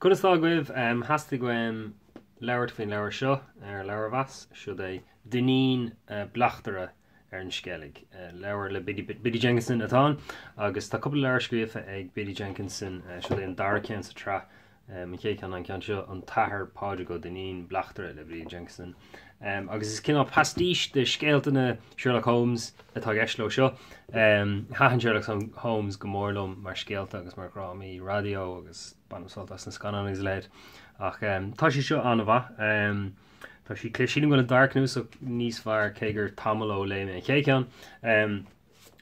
Conas tá agaibh? Theastaigh uaim labhairt faoin leabhar seo ar Leabharmheas. Siod é Duinnín, Bleachtaire ar an Sceilg. Leabhar le Biddy Jenkinson atá ann agus tá cúpla leabhar scríofa ag Biddy Jenkinson. Siod é an dara ceann sa tsraith. An chéad cheann ná an ceann seo, An tAthair Pádraig Ó Duinnín, Bleachtaire le Biddy Jenkinson. Agus is cineál pastiche de scéalta na Sherlock Holmes atá i gceist leo seo. Thaitin Sherlock Holmes go mór liom mar scéalta agus mar dhrámaí raidió agus bainim sult as na scannáin agus a leithéid. Ach tá sé seo an-mhaith. Tá sí clé sílim go bhfuil an dara cnuasach níos fearr cé gur tamall ó léigh mé an chéad cheann.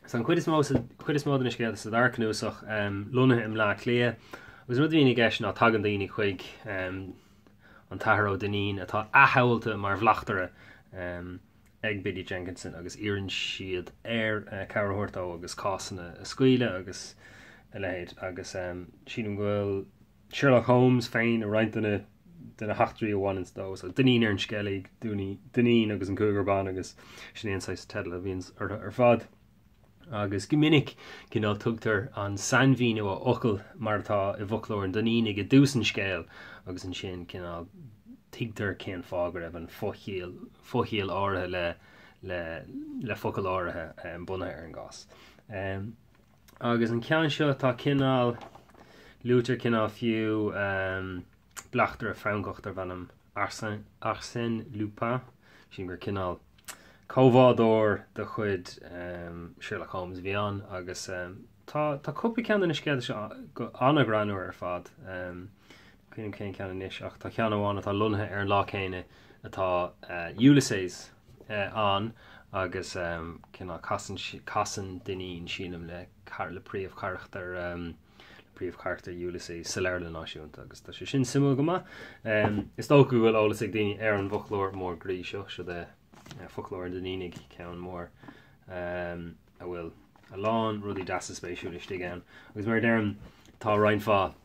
So an chuid is mó chuid is mó de na scéalta sa dara cnuasach lonnaithe i mBleá Cliath agus an rud a bhíonn i gceist ná tagann daoine chuig an tAthair Ó Duinnín atá athshamhalta mar bhleachtaire ag Biddy Jenkinson agus iarrann siad air cabhair a thabhairt dó agus cásanna a scaoileadh agus a leithéid agus sílim go bhfuil Sherlock Holmes féin i roinnt de na de na heachtraí a bhaineanns dó. So Duinnín ar an Sceilg, Duinnín agus an Cúigear Ban agus sin é an saghas teidil a bhíonns orthu ar fad. Agus go minic cineál tugtar an sainmhíniú ar fhocal mar atá i bhfoclóir an Duinnínigh i dtús an scéil agus ansin cineál tuigtear cén fáth go raibh an fhochiall fo-chiall áirithe le le le focal áirithe bunaithe ar an gcás. Agus an ceann seo tá cineál, luaitear cineál fiú bleachtaire Francach darb ainm Arsène, Arsène Lupin, sílim gur cineál comhbhádóir de chuid Sherlock Holmes a bhí ann agus tá, tá cúpla ceann de na scéalta seo an-ghreannmhar ar fad. Ní cuimhin liom cén ceann anois ach tá ceann amháin atá lonnaithe ar an lá céanna atá Ulysses ann agus cineál casann casann Duinnín sílim le le príomhcharachtar le príomhcharachtar Ulysses sa Leabharlann Náisiúnta agus tá sé sin suimiúil go maith. Is dócha go bhfuil eolas ag daoine ar an bhfoclóir mór groí seo, siod é Foclóir an Duinnínigh, ceann mór a bhfuil a lán rudaí deasa spéisiúla istigh ann. Agus mar a deirim, tá roinnt mhaith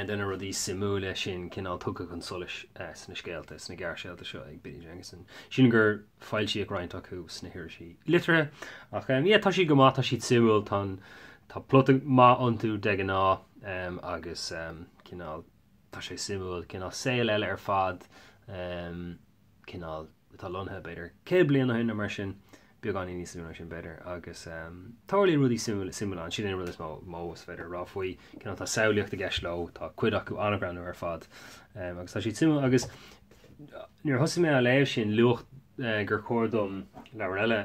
de na rudaí suimiúla sin cineál tugtha chun solais sna scéalta, sna gearrscéalta seo ag Biddy Jenkinson. Sílim gur foilsíodh roinnt acu sna hirisí liteartha ach yeah, tá siad go maith, tá siad suimiúil, tá tá plota maith iontu de ghnáth agus cineál tá sé suimiúil, cineál saol eile ar fad. cineál atá lonnaithe b'fhéidir 100 bliain ó shin nó mar sin, beagáinín níos lú ná sin b'fhéidir, agus tarlaíonn rudaí suimiúla suimiúla ann, sin é an rud is mó mó is féidir a rá faoi, cineál tá samhlaíocht i gceist leo, tá cuid acu an-ghreannmhar ar fad agus tá siad suimiúil agus nuair a thosaigh mé á léamh sin luadh gur chóir dom leabhar eile,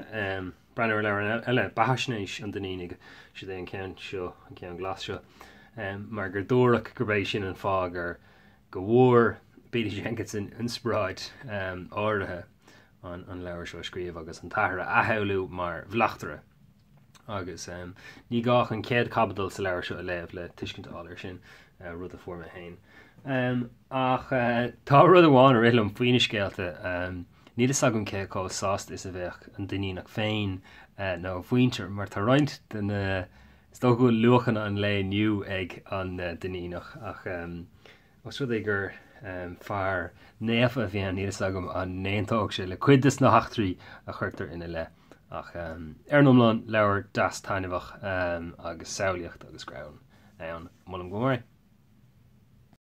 breathnú ar leabhar eile, Beathaisnéis an Duinnínigh, siod é an ceann seo, an ceann glas seo, mar gur dúradh gurb é sin an fáth gur go bhfuair Biddy Jenkinson inspioráid áirithe an an leabhar seo a scríobh agus an t-athair a athshamhlú mar bhleachtaire. Agus ní gá ach an chéad chaibidil sa leabhar seo a léamh le tuiscint a fháil air sin, rud a fuair mé féin. Ach tá rud amháin a rith liom faoi na scéalta, níl fhios agam cé chomh sásta is a bheadh an Duinníneach féin nó a mhuintir, mar tá roinnt de na Is dócha go bhfuil luachanna an lae inniu ag an Duinníneach ach os rud é gur fear naofa a bhí ann níl fhios agam an n-aontódh sé le cuid de na heachtraí a chuirtear ina leith. Ach ar an iomlán, leabhar deas taitneamhach agus samhlaíocht agus greann ann. Molaim go mór é.